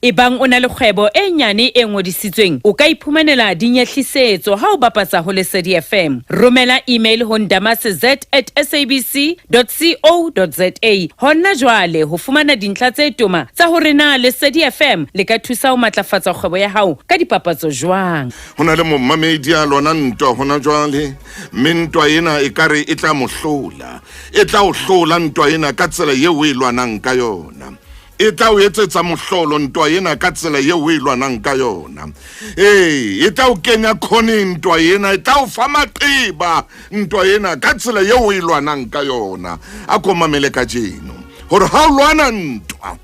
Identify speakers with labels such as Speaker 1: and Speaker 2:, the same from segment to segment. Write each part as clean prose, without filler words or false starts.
Speaker 1: Ebang o na le kgwebo e nyane e ngodisitsweng, o ka iphumanela dinyehlisetso ha o bapatsa ho Lesedi FM. Romela email ho ndamase z at sabc co za hona jwale ho fumana dintlha tse toma tsa hore na Lesedi FM le ka thusa ho matlafatsa kgwebo ya hao ka dipapatso jwang.
Speaker 2: Ho na le momamedi a lwana ntwa hona jwale, mme ntwa ena e ka re e tla mo hlola. E tla o hlola ntwa ena ka tsela eo o e lwanang ka yona. E tla o etsetsa mohlolo ntwa ena ka tsela eo o e lwanang ka yona. Ee, e tla o kenya khoneng ntwa ena, e tla o fa maqeba ntwa ena ka tsela eo o e lwanang ka yona. A ko mamele kajeno hore ha o lwana ntwa,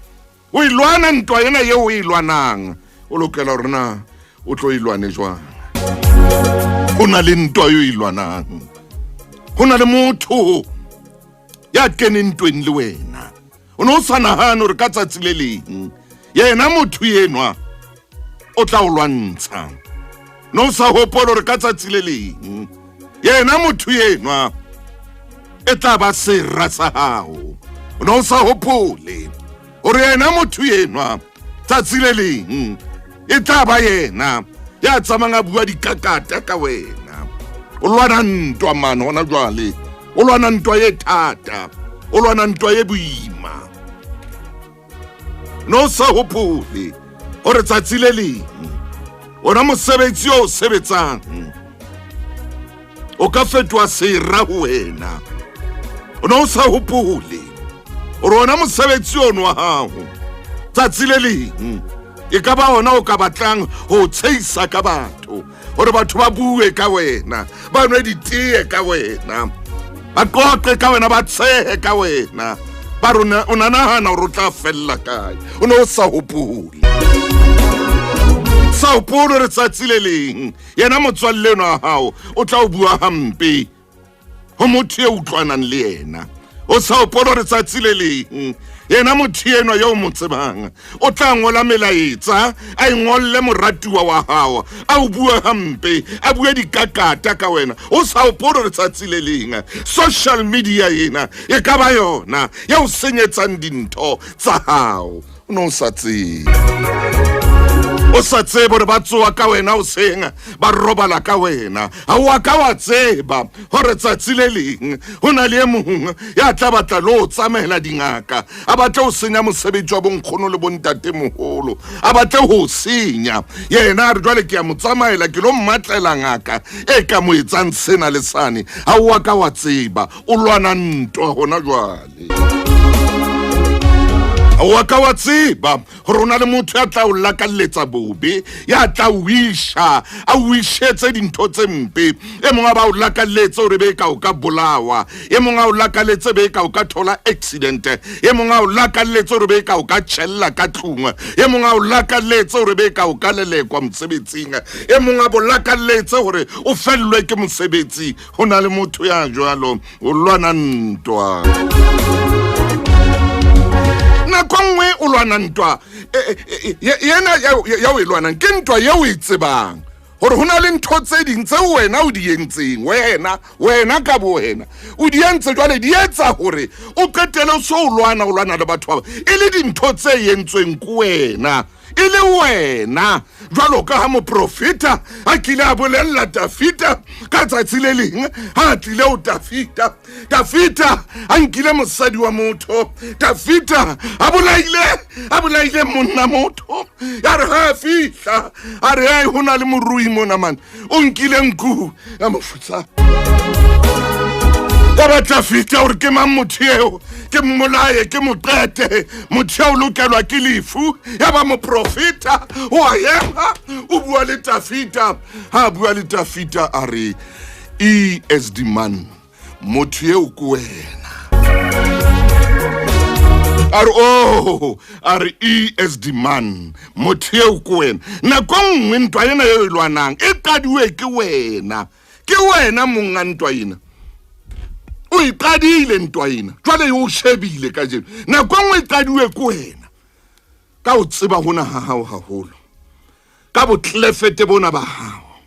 Speaker 2: o e lwana ntwa ena eo o e lwanang, o lokela hore na o tlo e lwane jwang. Ho na le ntwa eo e lwanang, ho na le motho ya keneng ntweng le wena. O ne o sa nahane hore ka tsatsi le leng yena motho enwa o tla o lwantsha. Ne o sa hopole hore ka tsatsi le leng yena motho enwa e tla ba sera sa hao. O ne o sa hopole hore yena motho enwa tsatsi le leng e tla ba yena ya tsamayang a bua dikakata ka wena. O lwana ntwa mane hona jwale, o lwana ntwa e thata, o lwana ntwa e boima. No sa hopole hore tsatsi le leng ona mosebetsi o sebetsang o ka fetoha sera ho wena. O ne o sa hopole hore ona mosebetsi ono wa hao tsatsi le leng e ka ba ona o ka batlang ho tsheisa ka batho, hore batho ba bue ka wena, ba nwe ditee ka wena, ba qoqe ka wena, ba tshehe ka wena, ba re o na nahana hore o tla fella kae. O ne o sa hopole, sa hopole hore tsatsi le leng yena motswalle enwa wa hao o tla o bua hampe ho motho e utlwanang le yena. O sa hopole hore tsatsi le leng yena motho enwa yo o mo tsebang o tla ngola melaetsa, a e ngolle moratuwa wa hao, a o bue hampe, a bue dikakata ka wena. O sa hopole hore tsatsi le leng social media ena e ka ba yona ya o senyetsang dintho tsa hao. O ne o sa tsebe, o sa tsebe hore ba tsoa ka wena hoseng, ba robala ka wena. Ha o a ka wa tseba hore tsatsi le leng ho na le e mong ya tla batla le o tsamaela dingaka, a batle ho senya mosebetsi wa bonkgono le bontatemoholo, a batle ho senya yena. A re jwale ke ya mo tsamaela, ke lo mmatlela ngaka e ka mo etsang sena le sane. Ha o a ka wa tseba, o lwana ntwa hona jwale. Ha o a ka wa tseba hore o na le motho ya tla o lakalletsa bobe, ya tla o isha, a o ishetse dintho tse mpe. E mong a ba o lakalletse hore be ka o ka bolawa, e mong a o lakalletse be ka o ka thola accident, e mong a o lakalletse hore be ka o ka tjhella ka tlung, e mong a o lakalletse hore be ka o ka lelekwa mosebetsing, e mong a bo lakalletse hore o fellwe ke mosebetsi. Ho na le motho ya jwalo, o lwana ntwa. Nako nngwe o lwana ntwa yena ya o e lwanang ke ntwa eo o e tsebang hore ho na le ntho tse ding tseo wena o di entseng, wena wena ka bo wena o di entse, jwale di etsa hore o qetele o so o lwana, o lwana le batho ba e le dintho tse entsweng ke wena, e le wena. Jwalo ka ha moprofeta a kile a bolella Dafita ka tsatsi le leng, ha a tlile ho Dafita, Dafita a nkile mosadi wa motho, Dafita a bolaile monna motho. Ya re ha a fihla a re, ai, ho na le morui mona mane, o nkile nku ya mofutsana. Ya batla fihla hore ke mang motho eo, ke mmolaye, ke mo qete, motho eo lokelwa ke lefu. Ya ba moprofeta o a ema, o bua le Dafita. Ha a bua le Dafita a re, e as the man, motho eo ke wena. A re, oh, a re, e as the man, motho eo ke wena. Nako nngwe ntwa ena eo e lwanang e qadiwe ke wena, ke wena monga ntwa ena, o e qadile ntwa ena, jwale e o shebile kajeno. Nako nngwe e qadiwe ke wena ka ho tseba hona ha hao haholo, ka botlefete bona ba hao.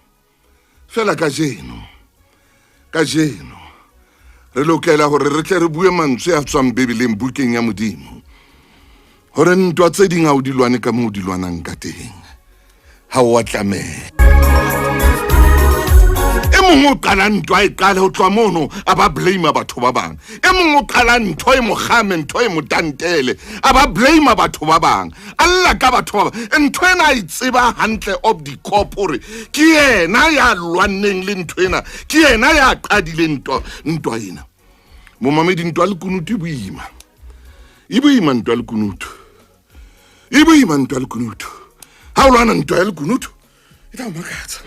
Speaker 2: Fela kajeno, kajeno re lokela hore re tle re bue mantswe a tswang Bibeleng, bukeng ya Modimo. Hore ntwa tse ding ha o di lwane ka moo o di lwanang ka teng. Ha o a tlameha. E mong o qala ntwa e qale ho tloha mono a ba blame batho ba bang. E mong o qala ntho e mo kgame, ntho e mo tantele, a ba blame batho ba bang. A lla ka batho ba bang. Ntho ena a e tseba hantle of the cop hore ke yena ya lwanneng le ntho ena, ke yena ya qadileng ntwa ntwa ena. Momamedi, ntwa lekunutu e boima. E boima ntwa lekunutu. E boima ntwa lekunutu. Ha o lwana ntwa ya lekunutu, e tla o makatsa.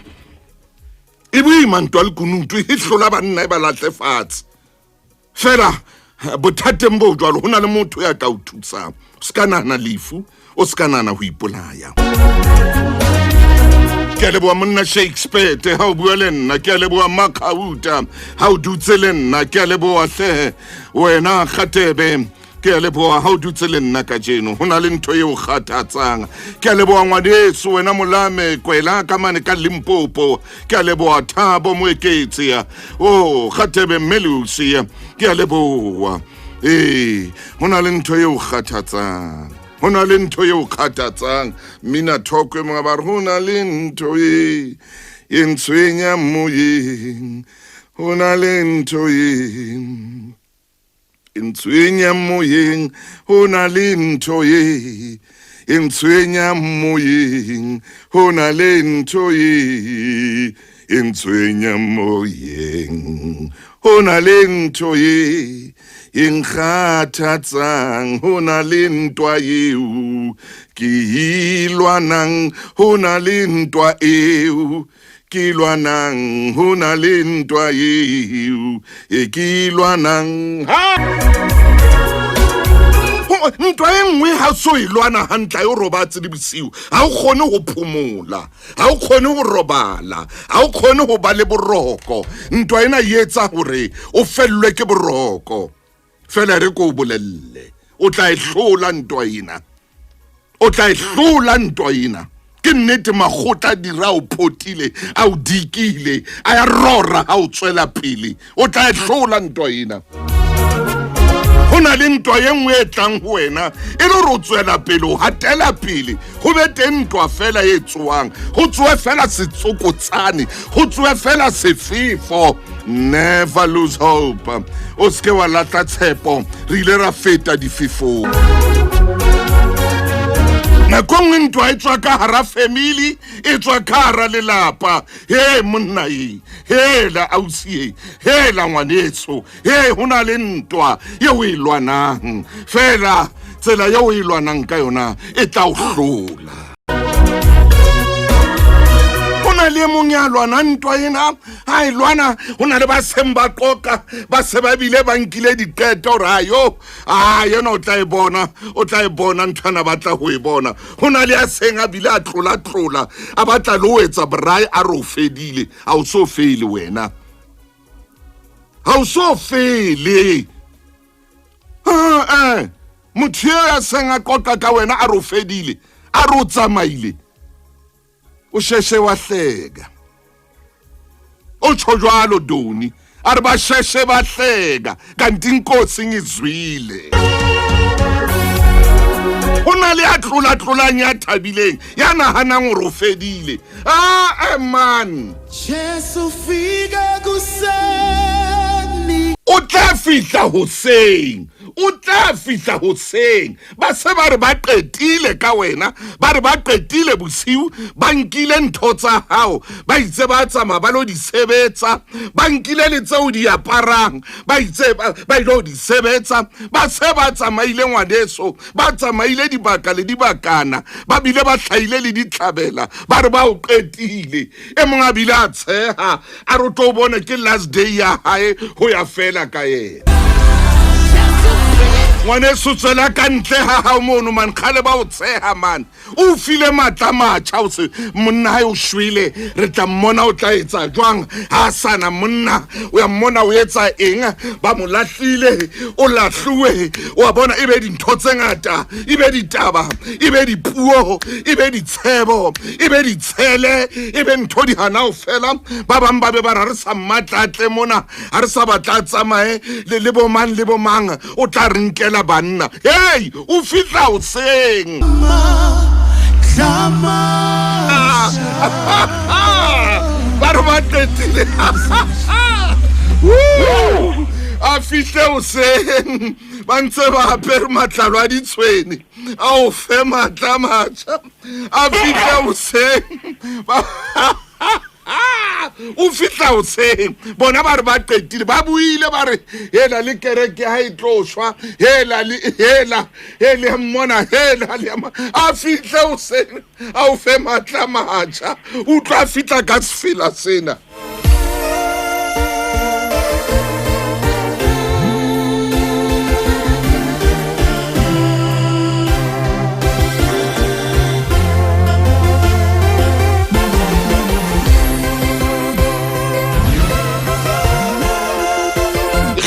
Speaker 2: E boima ntwa lekunutu, e hlola banna e ba lahle fatshe. Fela bothateng bo jwalo ho na le motho ya ka o thusang. O se ka nahana lefu, o se ka nahana ho ipolaya. Ke a leboha monna Shakespeare ha o bua le nna, ke a leboha Makgauta ha o dutse le nna, ke a leboha hle wena Kgatebe, ke a leboha ha o dutse le nna kajeno. Ho na le ntho e o kgathatsang. Ke a leboha ngwaneso wena Molame Kwela ka mane ka Limpopo. Ke a leboha Thabo Moeketsi, o Kgatebe Mmelusi, ke a leboha. Ee, ho na le ntho e o kgathatsang. Ho na le ntho e o kgathatsang. Mmina thoko e mongwe ba re ho na le ntho e e ntshwenyang moyeng. Ho na le ntho e e ntshwenyang moyeng. Ho na le ntho e e ntshwenyang moyeng. Ho na le ntho e e ntshwenyang moyeng. Ho na le ntho e e nkgathatsang. Ho na le ntwa eo ke e lwanang. Ho na le ntwa eo ke lwanang. Ho na le ntwa eo e ke lwanang. Ntwa e nngwe ha so e lwana hantle, ha o robatse le bosiu, ha o kgone ho phomola, ha o kgone ho robala, ha o kgone ho ba le boroko. Ntwa ena e etsa hore o fellwe ke boroko. Fela re ko o bolelle, o tla e hlola ntwa ena. O tla e hlola ntwa ena. Ke nnete makgotla dira o photile, a o dikile, a ya rora ha o tswela pele. O tla e hlola ntwa ena. Ho na le ntwa e nngwe e tlang ho wena e le hore o tswela pele, o hatela pele, ho be teng ntwa fela e tsoang, ho tsoe fela setsokotsane, ho tsoe fela sefefo. Never lose hope. O seke wa lahla tshepo. Re ile ra feta difefong. Nako nngwe ntwa e tswa ka hara family, e tswa ka hara lelapa. He monna e, hela ausi e, hela ngwaneso, he ho na le ntwa eo e lwanang. Fela tsela eo e lwanang ka yona e tla o hlola. Ho na le e mong ya lwanang ntwa ena, ha e lwana ho na le ba seng ba qoqa, ba se ba bile ba nkile diqeto hore ayo, a yena o tla e bona, o tla e bona ntho ana batla ho e bona. Ho na le ya seng a bile a tlola-tlola, a batla le ho etsa braai, a re o fedile. Ha o so fele wena, ha o so fele. Motho eo ya seng a qoqa ka wena a re o fedile, a re o tsamaile, o sheshe wa hleka. O tjho jwalo Doni, a re ba sheshe ba hleka kanti inkosi ngizwile. Ho na le ya tlola-tlolang ya thabileng, ya nahanang hore o fedile. Ah, man.
Speaker 3: Jesu fika kuseni.
Speaker 2: O tla fihla hoseng, o tla fihla hoseng. Ba se ba re ba qetile ka wena, ba re ba qetile bosiu, ba nkile ntho tsa hao, ba itse ba tsamaya ba lo di sebetsa, ba nkile le tseo di aparang, ba itse ba ilo di sebetsa, ba se ba tsamaile ngwaneso, ba tsamaile dibaka le dibakana, ba bile ba hlahile le ditlhabela, ba re ba o qetile. E mong a bile a tsheha, a re o tlo bone ke last day ya hae ho ya fela ka yena. Ngwaneso tswela ka ntle ha hao mono man, kgale ba o tsheha man. O file matla matjha, o se monna hae o shwele, re tla mmona o tla etsa jwang ha sana monna, o ya mmona o etsa eng, ba mo lahlile, o lahluwe, wa bona e be dintho tse ngata, e be ditaba, e be dipuo, e be ditshebo, e be ditshele, e be ntho di hana ho fela. Ba bang ba be ba re ha re sa mmatla atle mona, ha re sa batla a tsamaye le bo mang le bo mang, o tla re nkela. feela banna hei o fihla hoseng ba re ba qetile a fihle hoseng ba ntse ba apere matlalo a ditshwene a o fe matla a matjha a fihle hoseng o fihla hoseng bona ba re ba qetile ba buile ba re hela le kereke ha e tlo shwa hela le hela hele mmona hela le a fihle hoseng a o fe matla matjha utlwa a fihla ka sefela sena.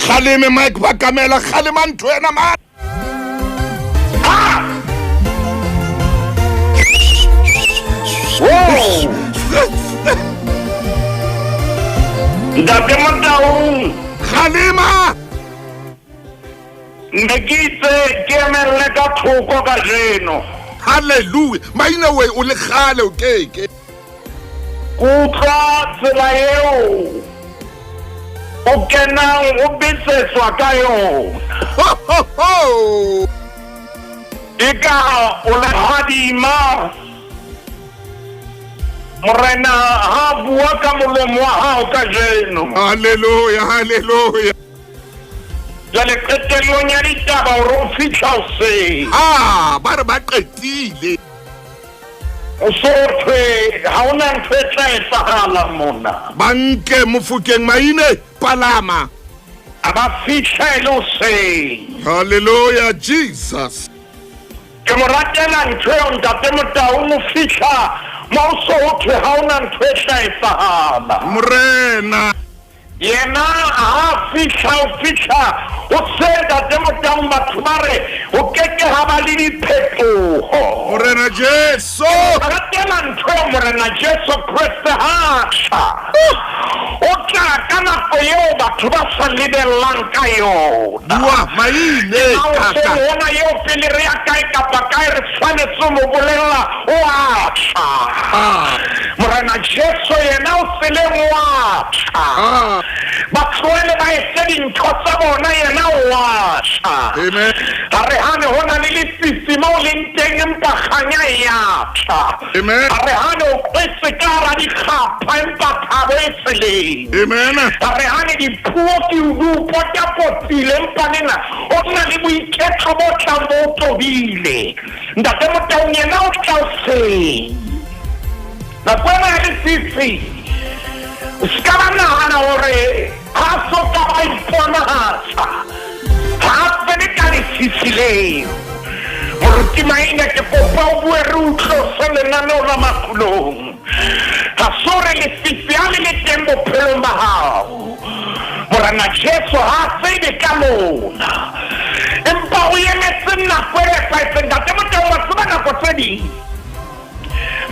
Speaker 2: Kgaleme Mike Bakamela kgalema ntho ena man. Ah!
Speaker 4: Ntate Motaung.
Speaker 2: Kgalema.
Speaker 4: Ne ke itse ke emelle ka thoko kajeno.
Speaker 2: Hallelujah. Maina we o le kgale o keke.
Speaker 4: Utlwa tsela eo o kenang o betsetswa ka yona.
Speaker 2: Ho ho ho.
Speaker 4: Eka o lehadima. Morena ha bua ka molomo wa hao kajeno.
Speaker 2: Hallelujah, hallelujah.
Speaker 4: Jwale qetellong ya ditaba hore o fihla hoseng.
Speaker 2: Ah, ba re ba qetile.
Speaker 4: O so thwe ha hona ntho e tla etsahala mona.
Speaker 2: Ba nke Mofokeng Maine palama.
Speaker 4: A ba fihla e le hoseng.
Speaker 2: Hallelujah Jesus.
Speaker 4: Ke mo ratela ntho eo ntate Motaung o fihla mo o so ho thwe ha hona ntho e tla etsahala.
Speaker 2: Morena.
Speaker 4: Yena ha a fihla o fihla ho se ntate Motaung batho ba re ho keke ha ba le diphetoho.
Speaker 2: Morena Jesu.
Speaker 4: Ke ratela ntho eo Morena Jesu Kreste ha tla. O tla ka nako eo batho ba sa lebellang ka yona.
Speaker 2: Bua maine
Speaker 4: kaka. Hona eo pele re ya kae kapa kae re tshwanetse ho mo bolella o a tla. Morena Jesu yena o tseleng o a tla. Ba tlohele ba etse dintho tsa bona yena o a tla.
Speaker 2: Amen.
Speaker 4: Ha re hane ho na le lefifi mo leng teng empa kganya e a tla.
Speaker 2: Amen.
Speaker 4: Ha re hane o kwetse ka hara dikgapha empa thabo e tseleng.
Speaker 2: Amen.
Speaker 4: Ha re hane dipuo ke o di o potapotile empa nena o na le boiketlo bo tlang bo o tobile. Ntate Motaung yena o tla hoseng. Nako ena ya lefifi o se ka ba nahana hore ha so ka ba iponahatsa. Ha a tsebe ka lefifi leo. Moruti Maina ke kopa o bue re utlose lenaneo la makulong. Ha se hore lefifi ha le le teng bophelong ba hao. Morena Jesu ha a tsebe ka lona. Empa o emetse nako e nepahetseng. Ntate Motaung wa tseba nako tse ding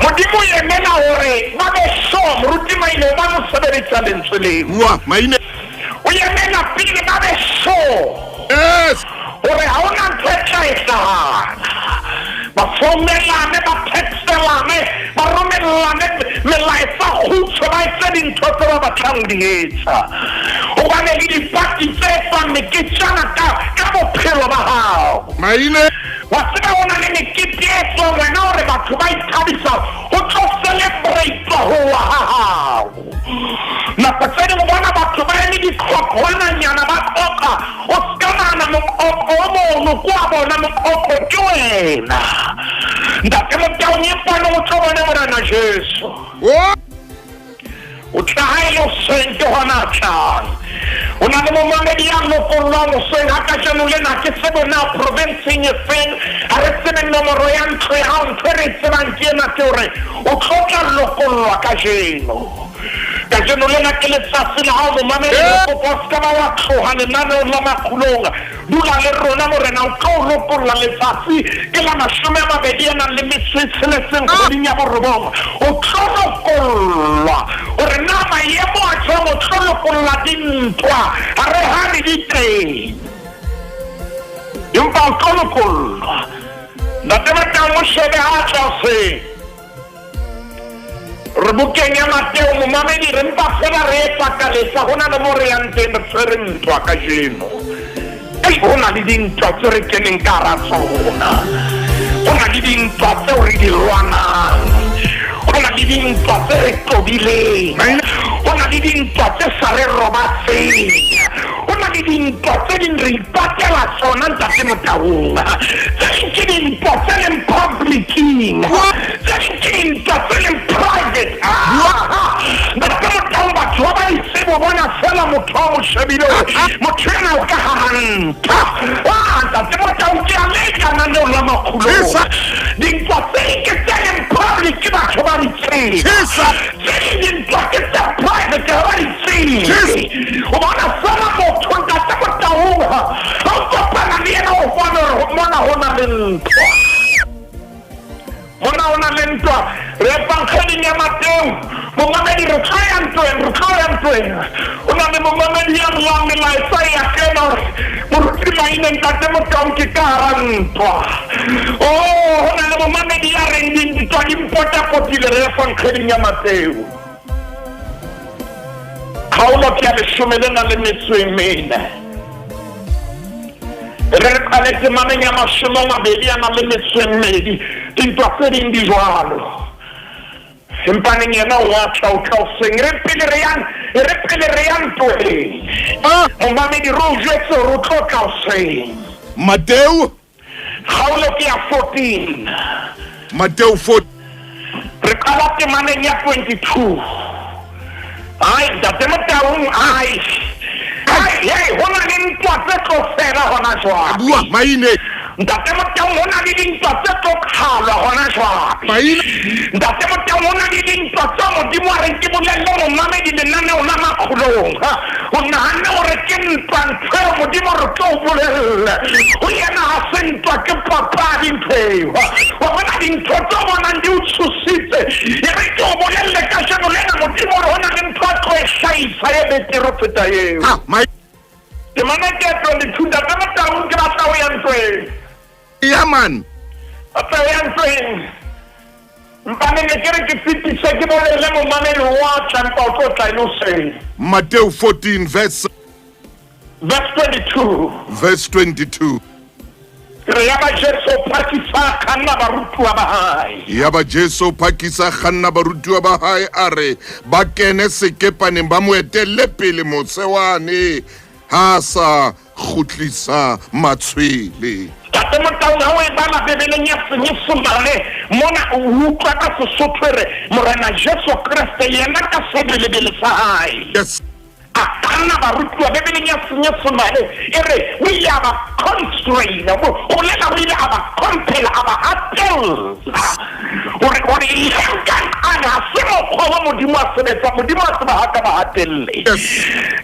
Speaker 4: Modimo o emela hore ba be sure. Moruti Maine hobane o sebedisa lentswe leo.
Speaker 2: Bua Maine.
Speaker 4: O emela pele ba be sure.
Speaker 2: Yes.
Speaker 4: Hore ha hona ntho e tla etsahala. Ba founelane, ba textelane, ba romellane melaetsa kgutshwe, ba etse dintho tse ba batlang ho di etsa. Hobane le dipaki tse etsang meketjana ka ka bophelo ba hao.
Speaker 2: Maine.
Speaker 4: Wa tseba ho na le mekete e etswang wena hore batho ba ithabisa ho tlo celebrate ho wa ha hao. Nako tse ding o bona batho ba eme diqhoqhwananyana ba qoqa, o ska nahana moqoqo o mono ke wa bona, moqoqo ke wena. Ntate Motaung empa o tlo bona Morena Jesu. O tla ha e le hoseng ke hona a tlang. Ho na le momamedi ya lokollwang hoseng ha kajeno lena ha ke tsebe na provenseng e feng, ha re tsebe nomoro ya ntlo ya hao, ntho e re e tsebang ke ena ke hore o tlo tla lokollwa kajeno. Kajeno lena ke letsatsi la hao momamedi, re kopa o ska ba wa tloha lenaneong la Makgulong. Dula le rona Morena o tlo o lokolla letsatsi ke la 20 a nang le metso e tsheletseng kgweding ya borobong. O tlo lokollwa hore na maemo a jwang, o tlo lokolla dintwa ha re hane di teng. Empa o tlo lokollwa. Ntate Matang o shebe ha a tla hoseng. Re bukeng ya Mateo, momamedi, re mpa feela re etsa kalesa. Ho na le mo re yang teng, re tshwere ntwa kajeno. Ei, ho na le dintwa tse re keneng ka hara tsona. Ho na le dintwa tseo re di lwanang. Ho na le dintwa tse re tobileng. Ho na le dintwa tse sa re robatseng. Ho na le dintwa tse ding re ipatela tsona, Ntate Motaung. Tse ding ke dintwa tse leng public-ing. Tse ding ke dintwa tse leng private. Aha! Ntate Motaung, batho ba ba itsebo bona feela motho a mo shebile hore motho ena o ka hara ntwa. Ah, Ntate Motaung, ke a leka lenaneo la makgulong. Dintwa tse ding ke tse leng public, ke batho ba di tseba. Tse ding dintwa ke tse private, ha ba di tsebe. O bona feela motho, Ntate Motaung, ha o kopana le yena o bone hore mona ho na le ntwa. Mona ho na le ntwa. Re Evangeling ya Mateu. Momamedi, re tlo ya ntweng, re tlo ya ntweng. Ho na le momamedi ya llang melaetsa e ya kena hore moruti Maine Ntate Motaung ke ka hara ntwa. Oh, ho na le momamedi ya reng dintwa di mpotapotile. Re Evangeling ya Mateu. Kgaolo ke ya leshome le nang le metso e mene. Re re qale temaneng ya mashome a mabedi a nang le metso e mmedi. Dintwa tse ding di jwalo. Empaneng yena o a tla, o tla hoseng. Re pele re yang, re pele re ya ntweng. Momamedi, re o jwetse hore o tlo tla hoseng.
Speaker 2: Mateo
Speaker 4: Kgaolo ke ya 14.
Speaker 2: Mateo 14.
Speaker 4: Re qala temaneng ya 22. Ai, Ntate Motaung, ai. Ai, hey, ho na le ntwa tse tlo fela hona jwale.
Speaker 2: Bua maine.
Speaker 4: Ntate Motaung, ho na le dintwa tse tlo qhalwa hona jwale.
Speaker 2: Maine.
Speaker 4: Ntate Motaung, ho na le dintwa tseo Modimo a reng ke bolelle momamedi lenaneo la makgolong. O nahanne hore ke ntwa ntho eo Modimo re tlo o bolella. Ho yena ha se ntwa, ke papadi ntho eo. Wa bona dintho tse o bonang di o tshositse, e re ke o bolelle kajeno lena Modimo o re ho na le ntho a tlo e hlahisa e betere ho feta eo.
Speaker 2: Ha, my.
Speaker 4: Temana ke ya 22, Ntate Motaung, ke batla ho ya ntweng.
Speaker 2: Ya man.
Speaker 4: Batla ho ya ntweng. Mpane ne ke re ke fetise ke bolelle momameli oa tla empa o tlo tla e le hoseng.
Speaker 2: Mateo 14 verse
Speaker 4: Verse 22.
Speaker 2: Verse 22.
Speaker 4: Ke re yaba Jesu o phakisa a kganna barutuwa ba hae.
Speaker 2: Yaba Jesu o phakisa a kganna barutuwa ba hae a re ba kene sekepaneng ba mo etelle pele mose wane ha a sa kgutlisa matshwele.
Speaker 4: Ntate Motaung, ha o e bala Bibeleng ya Senyesemane mona, o utlwa ka Sesotho e re, Morena Jesu Kreste yena ka sebelebele sa hae.
Speaker 2: Yes.
Speaker 4: A kganna barutuwa. Bibeleng ya Senyesemane e re o ile a ba constrain-a, ho bolela o ile a ba compel-a, a ba hatella hore hore nkang ana ha se mokgwa wa Modimo a sebetsang. Modimo a tseba ha ka ba hatelle.
Speaker 2: Yes.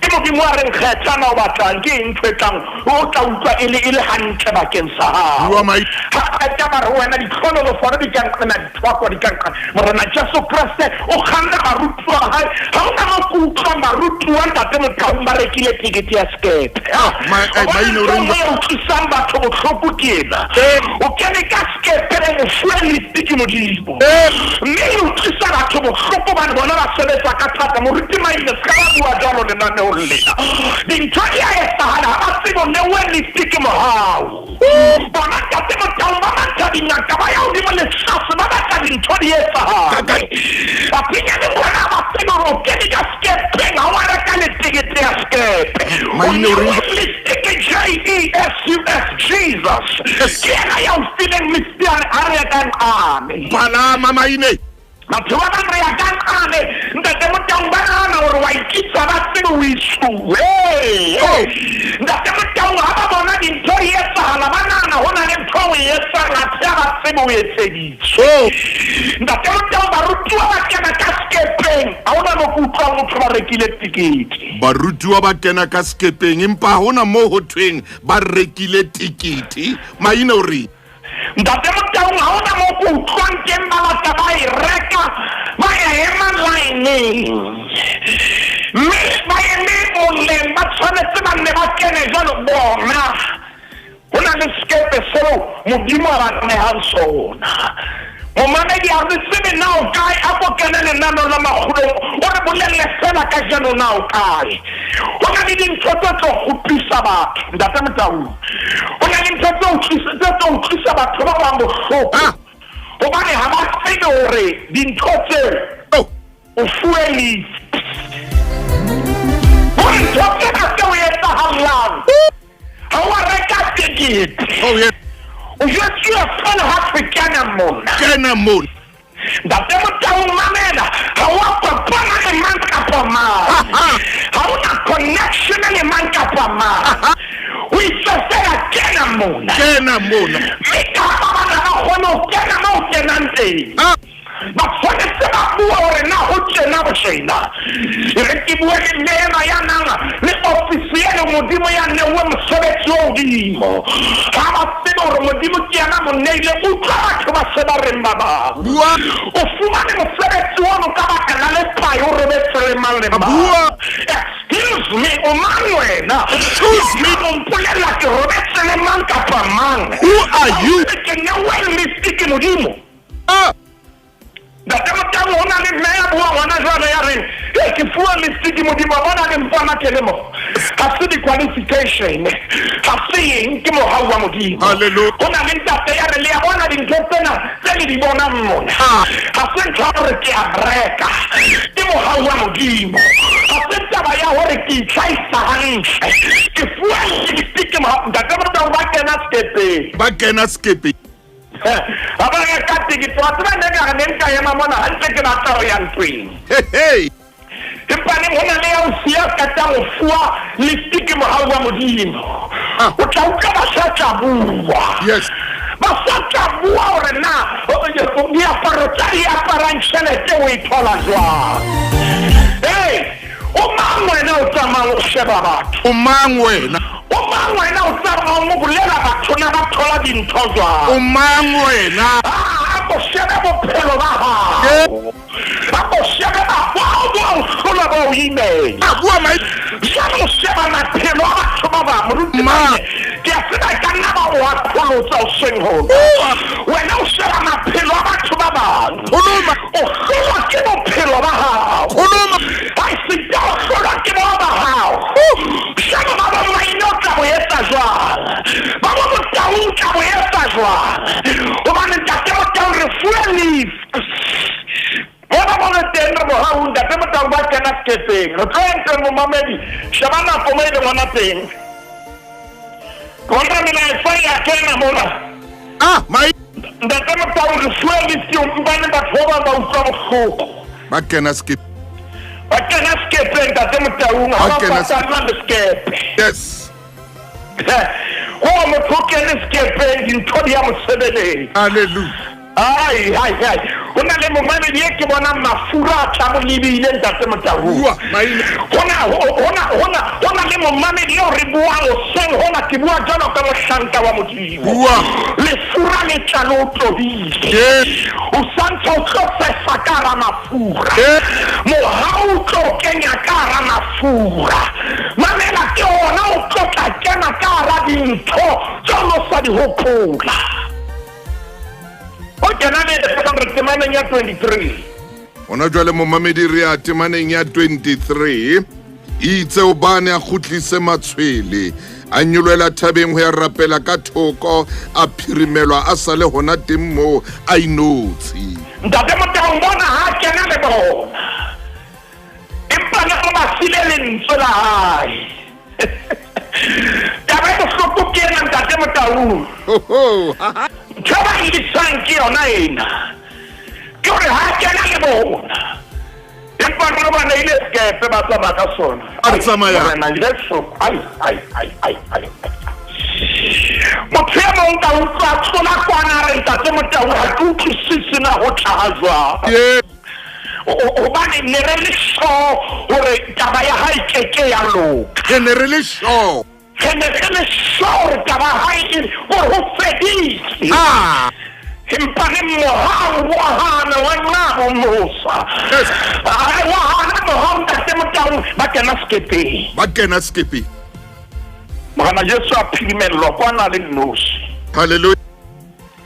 Speaker 4: Ke Modimo a reng kgetha na o batlang ke eng ntho e tlang o tla utlwa e le e le hantle bakeng sa hao.
Speaker 2: Bua mai.
Speaker 4: Ha qeta ba re ho wena ditlhonolofalo di ka nqena dithwako di ka nqena. Morena Jesu Kreste o kganna barutuwa ba hae. Ha hona mo ke utlwang barutuwa Ntate Motaung ba rekile tekete ya sekepe.
Speaker 2: Ah, ma- eh,
Speaker 4: Wa bona
Speaker 2: maine o
Speaker 4: ntho
Speaker 2: reng-
Speaker 4: e nngwe e utlwisang batho bohloko ke ena.
Speaker 2: Eh.
Speaker 4: O kene ka sekepe o mofuwe lift ke Modimo.
Speaker 2: Eh.
Speaker 4: Mme e utlwisa batho bohloko hobane bona ba sebetsa ka thata. Moruti Maine se ka ba bua jwalo lenaneong lena. Dintho di a etsahala ha ba tsebe o neuwe lift ke mohau. Bona Ntate Motaung ba matha dingaka ba ya hodimo le tlase ba batla dintho di etsahale. Bapinyane bona ha ba tsebe hore o kene ka sekepeng ha wa reka le tekete ya sekepe. O
Speaker 2: Maine o reng?
Speaker 4: neuwe lift ke J-E-S-U-S Jesus.
Speaker 2: Yes.
Speaker 4: Ke yena ya o fileng lift ya re ha re ya ka nqane.
Speaker 2: Palama maine.
Speaker 4: Batho ba bang re ya ka nqane Ntate Motaung ba nahana hore wa ikisa ba tsebe o isuwe.
Speaker 2: Oh.
Speaker 4: Ntate Motaung ha ba bona dintho di etsahala ba nahana ho na le ntho o e etsang athe ha ba tsebe o etseditswe.
Speaker 2: Oh.
Speaker 4: Ntate Motaung barutuwa ba kena ka sekepeng ha hona mo ke utlwang ho thwe ba rekile tekete.
Speaker 2: Barutuwa ba kena ka sekepeng empa ha hona moo ho thweng ba rekile tekete. Maine o reng?
Speaker 4: Ntate Motaung ha hona moo ke utlwang teng ba batla ba e reka ba ya ema line-eng mme ba eme moleng ba tshwanetse ba nne ba kene jwalo bona. Ho na le sekepe seo Modimo a ba nehang sona. Momamedi a re tsebe na o kae, a ko kene lenaneo la makgulong o re bolelle fela kajeno na o kae. Ho na le dintho tse tlo kgopisa batho, Ntate Motaung. Ho na le ntho tse tse tlo utlwisa batho ba bang bohloko hobane ha ba tsebe hore dintho tseo O fuwe lift. Hore ntho tsena tse o etsahallang ha wa reka tekete.
Speaker 2: Oh, yeah.
Speaker 4: O jwetsuwe fela ha thwe kena mona.
Speaker 2: Kena mona.
Speaker 4: Ntate Motaung mamela, ha wa kopana le mang kapa mang. Ha o na connection le mang kapa mang. O itse fela kena mona.
Speaker 2: Kena mona.
Speaker 4: Mme ka ha ba bana ba kgone ho kena mo o kenang teng. Ba tshwanetse ba bua hore na ho tjena ho tjena. E re ke bue le mme enwa ya nang le ofisi eno Modimo ya neuwe mosebetsi o hodimo. Ha ba tsebe hore Modimo ke yena mo neile. Utlwa batho ba se ba reng ba bang.
Speaker 2: Bua.
Speaker 4: O fumane mosebetsi ono ka baka la lepae o robetse le mang le mang.
Speaker 2: Bua.
Speaker 4: Excuse me, o mang wena?
Speaker 2: Excuse me.
Speaker 4: O mpolella ke robetse le mang kapa mang?
Speaker 2: Who are you?
Speaker 4: Ke neuwe lift ke Modimo.
Speaker 2: Ah!
Speaker 4: Ntate Motang, ho na le mme ya buang hona jwale ya reng, Ee, ke fuwa lift ke Modimo, wa bona le mpona ke le mo. Ha se di-qualification, ha se eng, ke mohau wa Modimo.
Speaker 2: Hallelujah.
Speaker 4: Ho na le ntate ya re, le a bona dintho tsena tse le di bonang mona, ha se ntho ya hore ke a breka, ke mohau wa Modimo. Ha se taba ya hore ke itlhahisa hantle, ke fuwa lift ke mohau. Ntate Motang, ba kena sekepeng.
Speaker 2: Ba kena sekepeng.
Speaker 4: Ha ba reka tekete, wa tseba nne ka re ne nka ema mona hantle ke batla ho ya ntweng.
Speaker 2: Hey.
Speaker 4: Empa neng ho na le ya o siya qetang ho fuwa lift ke mohau wa Modimo.
Speaker 2: Ah.
Speaker 4: O tla utlwa ba sa tla bua.
Speaker 2: Yes.
Speaker 4: Ba sa tla bua hore na diaparo tsa di aparang tjhelete o e thola jwang. Hey, o mang wena o tsamayang o sheba batho?
Speaker 2: O mang wena?
Speaker 4: O mang wena o tsamayang o bolela batho na ba thola dintho jwang?
Speaker 2: O mang wena?
Speaker 4: Ah, a ko shebe bophelo ba hao. A ko shebe ba bao ba o hlola ba o imela.
Speaker 2: A bua mai.
Speaker 4: Jwale o sheba maphelo a batho ba bang. Moruti
Speaker 2: Ma.
Speaker 4: Maine, ke a tseba e ka nna ba o a qholotsa hoseng hona. Wena o sheba maphelo a batho ba bang.
Speaker 2: Khuluma.
Speaker 4: O hlolwa ke bophelo ba hao.
Speaker 2: Khuluma.
Speaker 4: Ha esita o hlolwa ke bo ba hao. Jwale ba bo Maine o tla bo etsa jwang? Ba bo Motau o tla bo etsa jwang? Hobane Ntate Motau re fuwe lift. Mona mo re teng re bohaung Ntate Motau ba kena sekepeng. Re tlo yang teng momamedi. Sheba nako mo e leng hona teng. Bona melaetsa e a kena mona.
Speaker 2: Ah, mai.
Speaker 4: Ntate Motau re fuwe lift hobane batho ba bang ba utlwa bohloko.
Speaker 2: Ba kena sekepeng.
Speaker 4: Ba kena sekepeng Ntate Motaung, ha
Speaker 2: Ba
Speaker 4: ba
Speaker 2: kena
Speaker 4: patalla le sekepe.
Speaker 2: Yes.
Speaker 4: Gore motho o kene sekepeng dintho di ya mo sebeletsa.
Speaker 2: Hallelujah.
Speaker 4: Ai, ai, ai. Ho na le momamedi e ke bonang mafura a tla mo lebile Ntate Motaung.
Speaker 2: Bua, maine.
Speaker 4: Hona, hona, hona, hona le momamedi eo re buang hoseng hona, ke bua jwalo ka mohlanka wa Modimo.
Speaker 2: Bua.
Speaker 4: Lefura le tla le o tobile.
Speaker 2: Yes.
Speaker 4: O santse o tlo sesa ka hara mafura.
Speaker 2: Yes.
Speaker 4: Mohau o tlo o kenya ka hara mafura. Mamela ke hona o tlo tla kena ka hara dintho tseo o no sa di hopola. O kena le re temaneng ya 23.
Speaker 2: Hona jwale momamedi re ya temaneng ya 23. Itse hobane a kgutlise matshwele, a nyolohela thabeng ho ya rapela ka thoko, a phirimelwa a sale hona teng moo a inotshi.
Speaker 4: Ntate Motaung bona ha kena le bona. Empa le o ba sile lentswe la hae. Taba e bohloko ke ena Ntate Motaung.
Speaker 2: Ho, ho, ha, ha.
Speaker 4: Ntho e ba isang ke yona ena. Ke hore ha kena le bona. Empa rona ba neile sekepe ba tsamaya ka sona.
Speaker 2: A re tsamaya.
Speaker 4: Morena Jesu. Ai, ai, ai, ai, ai. Motho e mong ka utlwa a tlola kwana a re Ntate Motaung ha ke utlwisise na ho tla ha jwang.
Speaker 2: Yeah.
Speaker 4: Hobane ne re le sure hore taba ya hae ke ke ya loka.
Speaker 2: Re ne re le sure.
Speaker 4: Re ne re le sure hore taba ya hae e hore ho fedile.
Speaker 2: Ah.
Speaker 4: Empa re mohau wa hana wa nna bo mosa.
Speaker 2: Yes.
Speaker 4: Ai, wa hana mohau Ntate Motaung ba kena sekepeng.
Speaker 2: Ba kena sekepeng.
Speaker 4: Morena Jesu a phirimellwa kwana le nnosi.
Speaker 2: Hallelujah.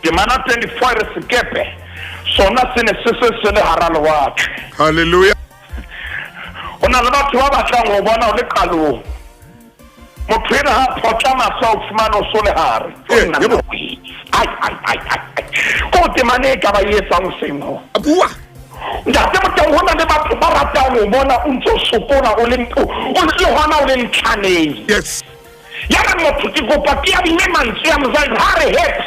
Speaker 4: Temana 24 re sekepe sona se ne se se se le hara lewatle.
Speaker 2: Hallelujah.
Speaker 4: Ho na le batho ba batlang ho bona o le qalong. Motho ena ha photla mahlo a o fumane o so le hare.
Speaker 2: Yebo.
Speaker 4: Ai ai ai ai. Ko temane e ka ba e etsang hoseng ho.
Speaker 2: Bua.
Speaker 4: Ntate Motau, ho na le batho ba ratang ho bona o ntso sokola o le o le hona o le ntlhaneng.
Speaker 2: Yes.
Speaker 4: Ya re motho ke kopa ke adime mantswe a mozali ha re heps.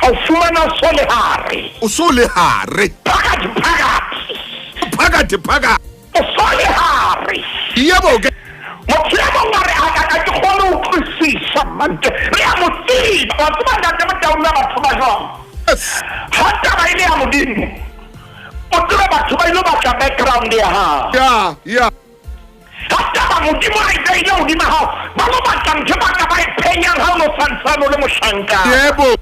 Speaker 4: A o fumana o so le hare.
Speaker 2: O so le hare.
Speaker 4: Phakathi phakathi.
Speaker 2: Phakathi phakathi.
Speaker 4: O so le hare.
Speaker 2: Yebo ke.
Speaker 4: Motho e mong a re a ke kgone ho utlwisisa mante. Re a mo tseba. Wa tseba ntate Motau nna batho ba jwang?
Speaker 2: Yes.
Speaker 4: Ha taba e le ya Modimo, o tsebe batho ba ilo batla background ya hao.
Speaker 2: Ya, ya.
Speaker 4: Ha taba Modimo a e beile hodima hao, ba lo batla ntho ba ka ba e phenyang ha o no santsane o le mohlanka.
Speaker 2: Yebo.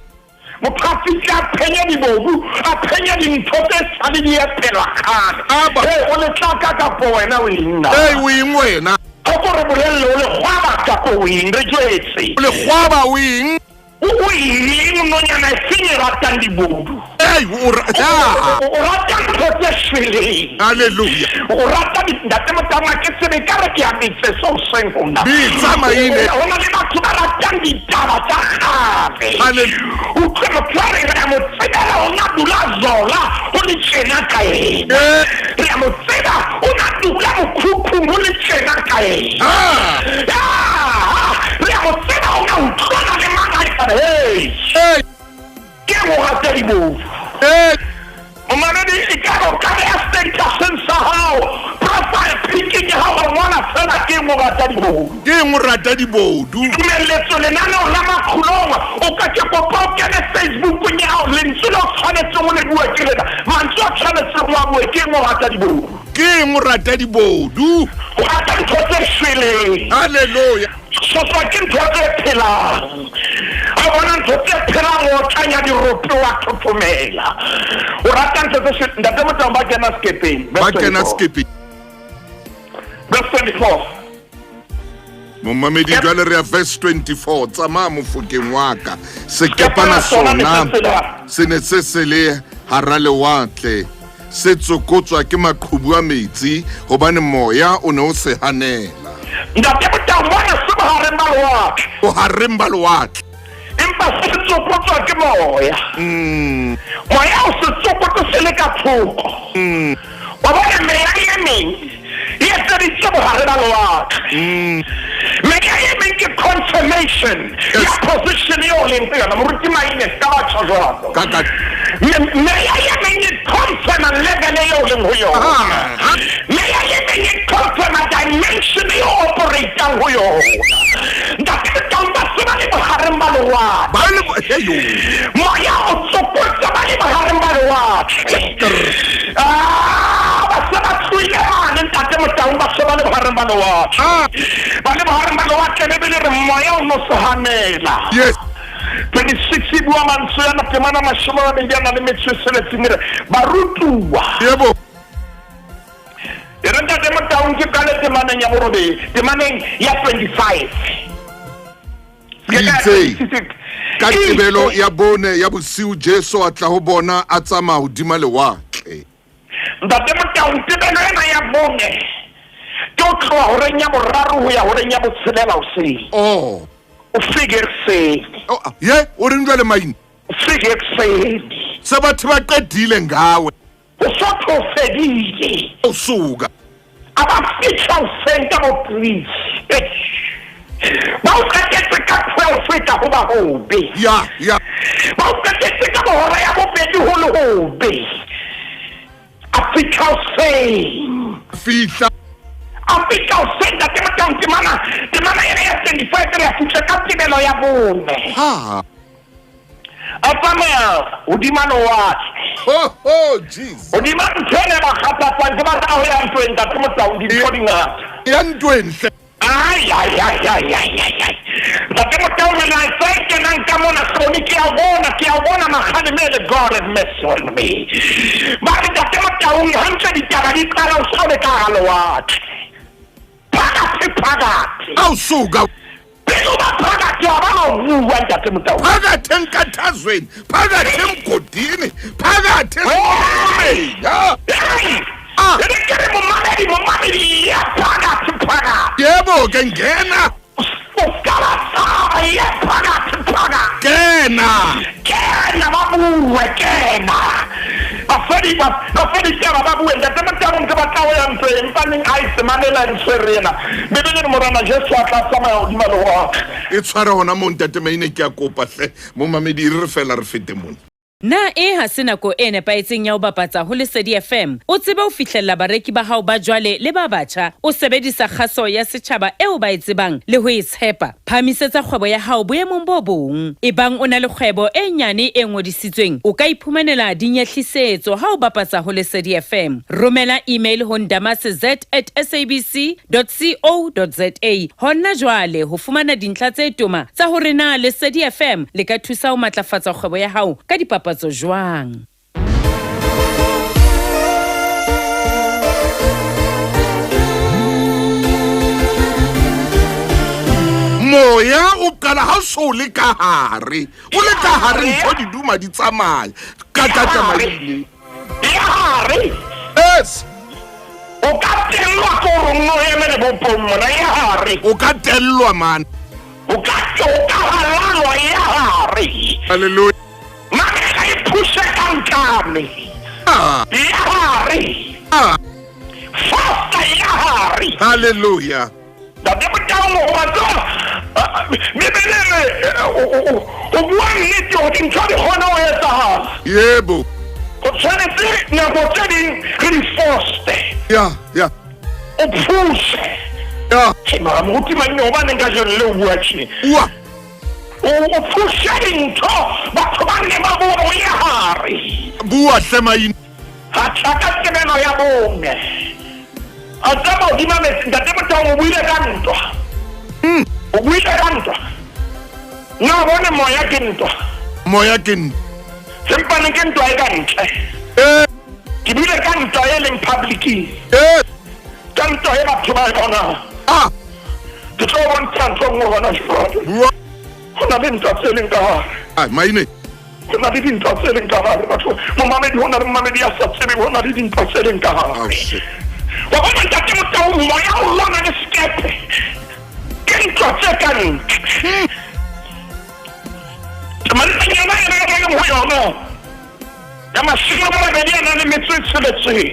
Speaker 4: Motho a fihle a phenye dibobu, a phenye dintho tse sale di epelwa kgale.
Speaker 2: Aba.
Speaker 4: Hey, o letlaka kapo wena o eng na?
Speaker 2: Hey, o eng wena?
Speaker 4: O ko re bolelle o lekgwaba kapo o eng, re jwetse.
Speaker 2: O lekgwaba o eng?
Speaker 4: O eng nonyana e seng e ratang dibodu?
Speaker 2: Hey, o ya.
Speaker 4: O rata ntho tse shweleng.
Speaker 2: Hallelujah.
Speaker 4: O rata ntate Motau ke tsebe ka re ke a metse so seng ho nna.
Speaker 2: Bitsa maine.
Speaker 4: Ho na le batho ba ratang ditaba tsa kgale.
Speaker 2: Hallelujah.
Speaker 4: Utlwe motho a re re a mo tsebela o na dula Zola ho le tjena ka ena. Re a mo tseba o na dula mokhukhung ho le tjena ka ena. Re a mo tseba o na utlwana le mang a hey.
Speaker 2: Hey.
Speaker 4: Ke mo rata dibodu.
Speaker 2: Hey.
Speaker 4: Momamedi e ka re o ka beha statuseng sa hao, profile pic-eng ya hao wa ngola fela ke mo rata dibodu.
Speaker 2: Ke mo rata dibodu.
Speaker 4: Tumelletso lenaneong la Makgulong, o ka ke kopa o kene Facebookong ya hao, lentswe le o tshwanetseng o le bue ke lena, mantswe a tshwanetseng o a bue ke mo rata dibodu.
Speaker 2: Ke mo rata dibodu.
Speaker 4: O rata ntho tse shweleng.
Speaker 2: Hallelujah.
Speaker 4: Soswa ke ntho tse phelang. A bona ntho tse phelang o tlanya dirope wa thothomela. O rata ntho tse shweleng. Ntate Motau ba kena sekepeng.
Speaker 2: Ba kena sekepeng.
Speaker 4: Verse 24.
Speaker 2: Momamedi jwale re ya verse 24. Tsamaya mofokeng wa ka. Sekepana sona se ne se se le hara lewatle. Se tsokotswa ke maqhubu a metsi hobane moya o ne o se hanela.
Speaker 4: Ntate Motau mona se bohareng ba lewatle.
Speaker 2: Bohareng ba lewatle.
Speaker 4: Empa se tsokotswa ke moya. Moya o se tsokotse se le ka thoko. Wa bona meya e meng e etseditse bohare ba lewatle. Meya e meng ke confirmation ya position eo leng ho yona. Moruti Maine se ka ba tjho jwalo. Meya e meng e confirma level eo leng ho yona. Meya e meng e confirma dimension eo operatang ho yona. Ntate Motau ba se ba le bohareng ba lewatle. Moya o tsokotsa ba le bohareng ba lewatle. Ba se ba tlohile mane ntate Motau ba se ba le bohareng ba lewatle. Ba le bohareng ba lewatle Bibele re moya o no se hanela.
Speaker 2: Yes.
Speaker 4: 26 e bua mantswe ana temana 26 re barutuwa.
Speaker 2: Yebo.
Speaker 4: E re ntate Motau ke qale temaneng ya borobedi, temaneng ya 25.
Speaker 2: Itse ka tebelo ya bone ya bosiu Jesu a tla ho bona a tsamaya hodima lewatle.
Speaker 4: Ntate Motau tebelo ena ya bone ke o tloha horeng ya boraro ho ya horeng ya botshelela hoseng.
Speaker 2: Oh.
Speaker 4: O fike ekuseni.
Speaker 2: Oh, ye o reng jwale maine?
Speaker 4: O fike ekuseni.
Speaker 2: Se batho ba qedile ngawe.
Speaker 4: O sotho o fedile.
Speaker 2: O suka.
Speaker 4: A ba fihla hoseng ka bo 3. Ba o qetetse ka 12 ka ho ba hobe.
Speaker 2: Ya, ya.
Speaker 4: Ba o qetetse ka hora ya bobedi ho le hobe. A fihla hoseng.
Speaker 2: Fihla.
Speaker 4: A fihla hoseng ntate Motau temana ena ya 25 re a fihla ka tebelo ya bone.
Speaker 2: Ha.
Speaker 4: A tsamaya hodima lewatle.
Speaker 2: Ho ho Jesus.
Speaker 4: Hodima ntho ena ba kgathatsang ke batla ho ya ntweng ntate Motau dintho di ngata.
Speaker 2: Ya ntweng hle.
Speaker 4: Ai ai ai ai ai ai. Ntate Motau re na se kenang ka mona kgone ke a bona makgane mele God have mercy on me. Ba re ntate Motau hantle ditaba di qala o so le ka hara lewatle. Phakathi phakathi.
Speaker 2: Awusuka.
Speaker 4: Pele o ba phakathi ha ba no bua ntate Motau.
Speaker 2: Phakathi enkathazweni, phakathi emgodini, phakathi esikhulumeni. Ya. Ah.
Speaker 4: E re ke re momamedi, momamedi ya phakathi phakathi.
Speaker 2: Yebo ke ngena.
Speaker 4: O ska ba tshaba, ya phakathi phakathi.
Speaker 2: Kena.
Speaker 4: Kena ba bue, kena. Basadi ba basadi taba ba bue ntate Motau ntse ba tla o ya ntho e mpaneng a e se mamela e ntshwere ena. Bibele re Morena Jesu a tla tsamaya hodima lewatle.
Speaker 2: E tshware hona moo ntate Maine ke a kopa hle. Momamedi e re fela re fete mona.
Speaker 1: Na ee ha se nako e nepahetseng ya ho bapatsa ho Lesedi FM? O tsebe ho fihlella bareki ba hao ba jwale le ba batjha o sebedisa kgaso ya setjhaba eo ba e tsebang le ho e tshepa. Phahamisetsa kgwebo ya hao boemong bo bong. Ebang o na le kgwebo e nyane e ngodisitsweng, o ka iphumanela dinyehlisetso ha o bapatsa ho Lesedi FM. Romela email ho ndamase at sabc dot co dot za hona jwale ho fumana dintlha tse toma tsa hore na Lesedi FM le ka thusa ho matlafatsa kgwebo ya hao ka dipapatso jwang.
Speaker 2: Moya o qala ha o so le ka hare, o le ka hare ntho di duma di tsamaya ka tata maile.
Speaker 4: Ya hare.
Speaker 2: Yes.
Speaker 4: O ka tellwa ke hore o nno eme lebopong mona, ya hare.
Speaker 2: O ka tellwa man.
Speaker 4: O ka halalwa, ya hare.
Speaker 2: Hallelujah.
Speaker 4: Mare ga e phuse ka ntlame.
Speaker 2: Ah.
Speaker 4: Ya hare.
Speaker 2: Ah.
Speaker 4: Fasta ya hare.
Speaker 2: Hallelujah.
Speaker 4: Ntate Motau, wa tseba, Bibele re, o bua nnete hore dintho di kgone ho etsahala.
Speaker 2: Yebo.
Speaker 4: O tshwanetse nako tse ding re di foste.
Speaker 2: Ya, ya.
Speaker 4: O phuse.
Speaker 2: Ya.
Speaker 4: Ke mara moruti Maine, hobaneng kajeno le o bua tjhe?
Speaker 2: Bua.
Speaker 4: O phuse dintho, batho ba nne ba bua o ye hare.
Speaker 2: Bua hle Maine.
Speaker 4: Ha tla ka tebelo ya bone. A tseba hodima metsi, ntate Motau, o buile ka ntwa. O buile ka ntwa. Na o bone moya ke ntwa.
Speaker 2: Moya ke ntwa.
Speaker 4: Sempane ke ntwa e ka ntle. Ke buile ka ntwa e leng public. Ka ntwa e batho ba e bonang.
Speaker 2: Ah.
Speaker 4: Ke tlo bontsha ntho e nngwe hona jwale.
Speaker 2: Bua.
Speaker 4: Ho na le ntwa tse leng ka hare.
Speaker 2: Ah, Maine.
Speaker 4: Ho na le dintwa tse leng ka hare, batho. Momamedi, ho na le momamedi ya sa tsebeng, ho na le dintwa tse leng ka hare.
Speaker 2: Oh, shit.
Speaker 4: Wa bona ntate Motau, moya o lwana le sekepe. Ke ntwa tse ka ntle. Temana e re leng ho yona. Ya mashome a mabedi a nang le metso e tsheletseng.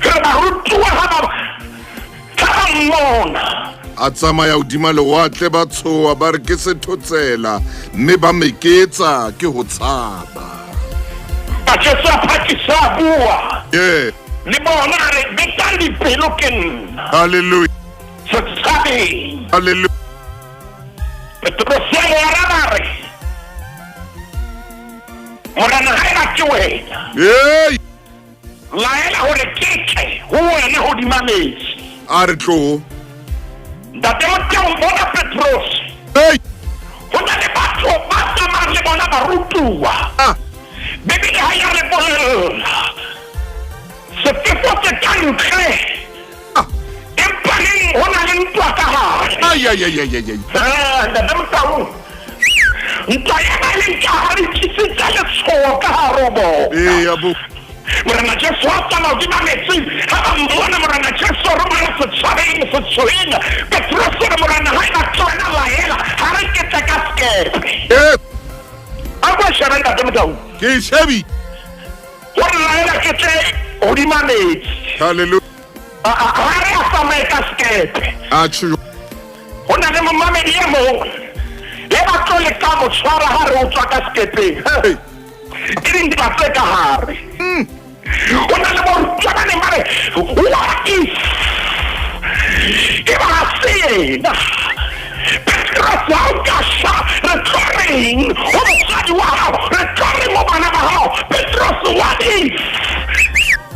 Speaker 4: Re barutuwa ha ba mmona.
Speaker 2: A tsamaya hodima lewatle, ba tshoha, ba re ke sethotsela, mme ba meketsa ke ho tshaba.
Speaker 4: A Jesu a phakisa a bua.
Speaker 2: Yeah.
Speaker 4: Le bona a re, betang dipelo ke nna.
Speaker 2: Hallelujah.
Speaker 4: Se tshabeng.
Speaker 2: Hallelujah.
Speaker 4: Petrose a mo araba a re, Morena, haeba ke wena,
Speaker 2: Hey.
Speaker 4: laela hore ke tle ho wena hodima metsi.
Speaker 2: A re tloho.
Speaker 4: Ntate Motau, bona Petrose.
Speaker 2: Hey.
Speaker 4: Ho na le batho ba tsamayang le bona barutuwa.
Speaker 2: Ah.
Speaker 4: Bibele ha ya re bolella. Sefefo se ka ntle.
Speaker 2: Ah.
Speaker 4: Empa neng ho na le ntwa ka hare.
Speaker 2: Ai, ai, ai, ai, ai, ai.
Speaker 4: Ah, Ntate Motau. Ntwa ya ba leng ka hare e tlisitse letshoho ka hare ho bona.
Speaker 2: Ee, ya bo.
Speaker 4: Morena Jesu a tsamaya hodima metsi. Ha ba mmona Morena Jesu, re mo re se tshwareng, se tshoheng. Petrose re Morena, haeba ke wena laela, ha re ke tle ka sekepe.
Speaker 2: Eh.
Speaker 4: A ko shebe Ntate Motau.
Speaker 2: Ke e shebi.
Speaker 4: O re laela ke tle hodima metsi.
Speaker 2: Hallelujah.
Speaker 4: Ha re a tsamaye ka sekepe.
Speaker 2: A tjho.
Speaker 4: Ho na le momamedi e mong e ba tlo leka mo tshwara ha re o tswa ka sekepeng.
Speaker 2: Hey.
Speaker 4: Ke dintwa tse ka hare. Ho na le borutwa ba neng ba re, what if e ba ha se yena? Petrose, ha o ka shwa, re tlo reng ho mosadi wa hao? Re tlo reng ho bana ba hao? Petrose, what if?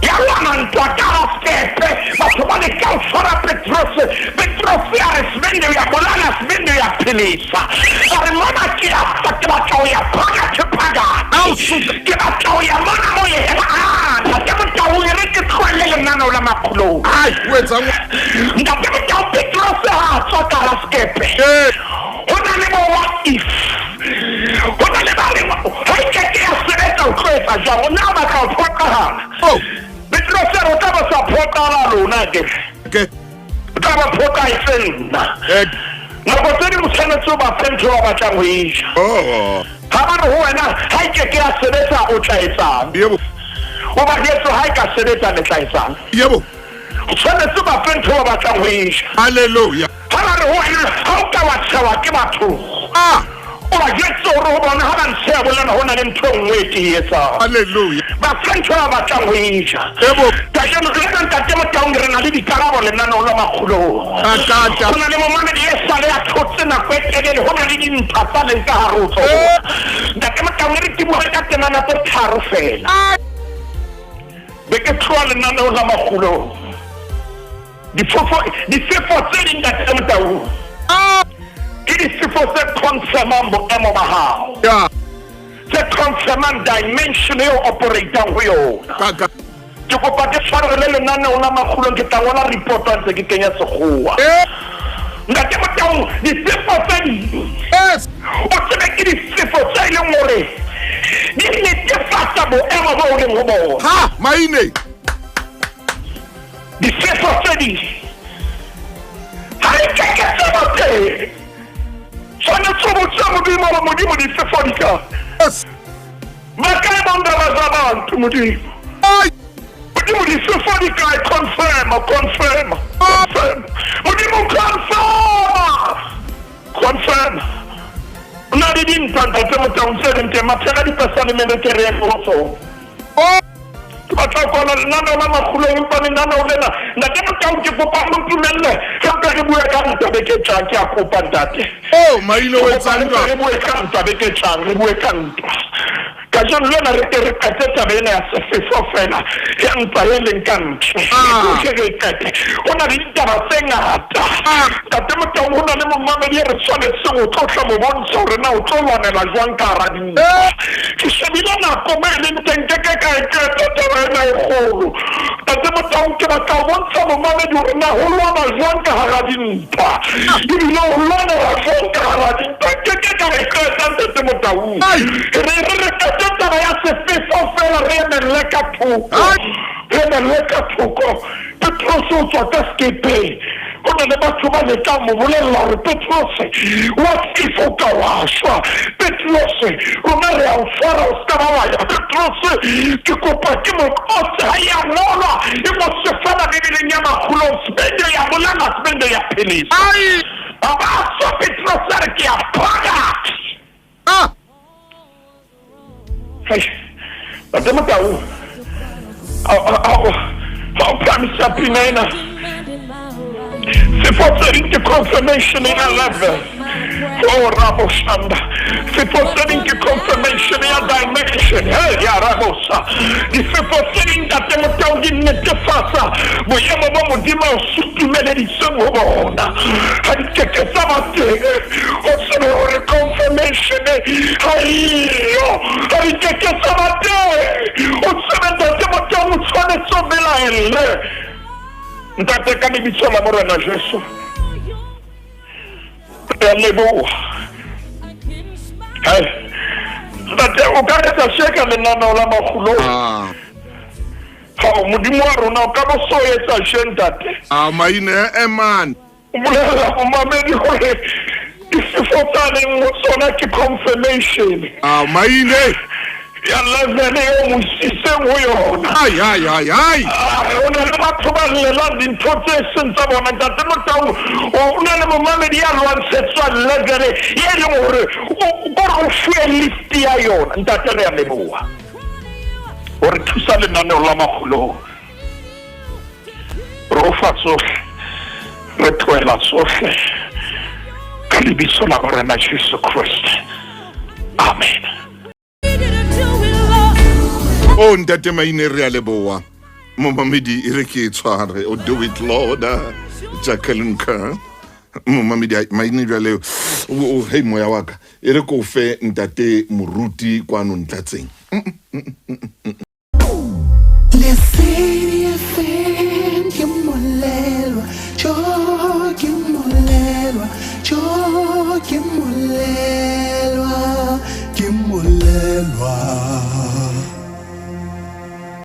Speaker 4: Ya lwana ntwa ka hara sekepe, batho ba leka ho tshwara Petrose. Petrose a re, Sebende o ya bolaya, Sebende o ya phedisa. A re, mona ke a tswa, ke batla ho ya phakathi phakathi. Ke batla ho ya mona mo yena. Ah, Ntate Motau, e re ke tlohelle lenaneo la makgolong.
Speaker 2: Ai, o etsang?
Speaker 4: Ntate Motau, Petrose ha a tswa ka hara sekepe. jwang? O na batla ho phoqahala.
Speaker 2: Oh.
Speaker 4: Petrose a re o tla ba sa phoqala lona ke.
Speaker 2: Ke.
Speaker 4: O tla ba phoqa e se nna.
Speaker 2: Eh.
Speaker 4: Nako tse ding o tshwanetse o ba fe ntho ba batlang ho e ja.
Speaker 2: Oh.
Speaker 4: Ha ba re ho wena ha e ke ke ya sebetsa o tla etsang?
Speaker 2: Yebo.
Speaker 4: O ba jwetse ha e ka sebetsa le tla etsang?
Speaker 2: Yebo.
Speaker 4: O tshwanetse ba fe ntho ba batlang ho e ja.
Speaker 2: Hallelujah.
Speaker 4: Ha ba re ho wena ha o ka wa tshewa ke batho.
Speaker 2: Ah.
Speaker 4: O ba jwetse hore ho bona ha ba ntsheha bolana ho na le ntho e nngwe e ke e etsang.
Speaker 2: Hallelujah.
Speaker 4: Ba fe ntho ba batlang ho e ja.
Speaker 2: Yebo.
Speaker 4: Kajeno re na ntate Motaung re na le dikarabo lenaneong la Makgolong.
Speaker 2: Kakata.
Speaker 4: Ho na le momamedi e sale a thotse nako e telele ho na le dintlha tsa leng ka hare ho tsona. Ntate Motaung e re ke bue ka temana tse tharo fela. Be ke tloha lenaneong la Makgolong. Difofo difefo tse ding ntate Motaung. Ke difefo tse confirmang boemo ba hao.
Speaker 2: Ya.
Speaker 4: Tse confirmang dimension eo operatang ho yona.
Speaker 2: Kaka.
Speaker 4: Ke kopa ke tshwarele lenaneo la Makgolong ke tla ngola report a ntse ke kenya sekgowa.
Speaker 2: Eh.
Speaker 4: Ntate Motaung difefo tse ding
Speaker 2: Yes.
Speaker 4: o tsebe ke difefo tse e leng hore di netefatsa boemo bo o leng ho bona.
Speaker 2: Ha, maine.
Speaker 4: Difefo tse ding ha di keke tsa ba teng. Tshwanetse o botse Modimo hore Modimo difefo di kae.
Speaker 2: Yes.
Speaker 4: Ba kae bo ndaba tsa batho Modimo?
Speaker 2: Ai.
Speaker 4: Modimo difefo di kae? Confirm, confirm, confirm. Modimo confirm. Confirm. O na le dintwa ntate Motaung tse leng teng maphera dipesalemene ke re ye ho tsona.
Speaker 2: Oh.
Speaker 4: Ke batla ho kwala lenaneo la Makgolong empa lenaneo lena ntate Motaung ke kopa o ntumelle re mpe re bue ka ntwa beke e tlang ke a kopa ntate.
Speaker 2: Oh, maine o
Speaker 4: Ke kopa
Speaker 2: etsang
Speaker 4: re mpe
Speaker 2: jwang?
Speaker 4: re bue ka ntwa beke e tlang re bue ka ntwa. Kajeno lena re ke re qete taba ena ya sefefo fela ya ntwa e leng ka ntle.
Speaker 2: Ah.
Speaker 4: Ke re e qete. Ho na le ditaba tse ngata.
Speaker 2: Ah.
Speaker 4: Ntate Motaung ho na le momamedi e re tshwanetseng ho tlo tla mo bontsha hore na o tlo lwanela jwang ka hara dintwa.
Speaker 2: Eh.
Speaker 4: Ke shebile nako mo e leng teng ke ke ka e qeta taba ena e kgolo. Ntate Motaung ke batla ho bontsha momamedi hore na ho lwana jwang ka hara dintwa. Ebile ho lwanela jwang ka hara dintwa. Ke ke ka e qeta ntate Motaung.
Speaker 2: Ai.
Speaker 4: Re re re qete taba ya sefefo fela re emelle ka thoko.
Speaker 2: Ai.
Speaker 4: Re emelle ka thoko. Petrose o tswa ka sekepeng. Ho na le batho ba lekang mo bolella hore Petrose wa if o ka wa shwa. Petrose rona re a o tshwara o ska ba wa ya. Petrose ke kopa ke mo qotse ha ya ngolwa e ngotswe fela Bibeleng ya Makgolong. Sebende ya bolana sebende ya phelisa.
Speaker 2: Ai.
Speaker 4: A ba tswa Petrose a re ke a phaka.
Speaker 2: Ah.
Speaker 4: Hei, Ntate Motaung, ha o phahamisa pina ena. Sefo tse ding ke confirmation ya level. Oh, Rabo Shanda. Sefo tse ding ke confirmation ya dimension. Hey, ya Rabosa. Difefo tse ding ntate Motaung di netefatsa boemo bo Modimo a o sutumeleditseng ho bona. Ha di keke tsa ba teng. O tsebe hore confirmation ha eyo. Ha di keke tsa ba teng. O tsebe ntate Motaung o tshwanetse o belaelle. Ntate ka lebitso la Morena Jesu. Re a leboha. Hai. Ntate o ka etsa se ka lenaneo la Makgolong.
Speaker 2: Ah.
Speaker 4: Hao Modimo wa rona o ka bo so etsa se ntate.
Speaker 2: Ah, maine eh man.
Speaker 4: O bolella momamedi hore difefo tsa leng ho tsona ke confirmation
Speaker 2: Ah, maine.
Speaker 4: ya level eo mo isitseng ho yona.
Speaker 2: Ai ai ai ai.
Speaker 4: Ah, ho na le batho ba llelang dintho tse seng tsa bona ntate Motaung o na le momamedi ya lwantshetswang level e leng hore kore o fuwe lift ya yona. Ntate re a leboha hore thusa lenaneo la Makgolong. Re o fa tsohle, re tlohela tsohle ka lebitso la Morena Jesu Kreste. Amen.
Speaker 2: Oh, ntate Maine re a leboha. Momamedi e re ke e tshware. O do it Lord. Jacqueline Kerr. Momamedi Maine jwale o hey moya wa ka. E re ko fe ntate Moruti kwano Ntlatseng.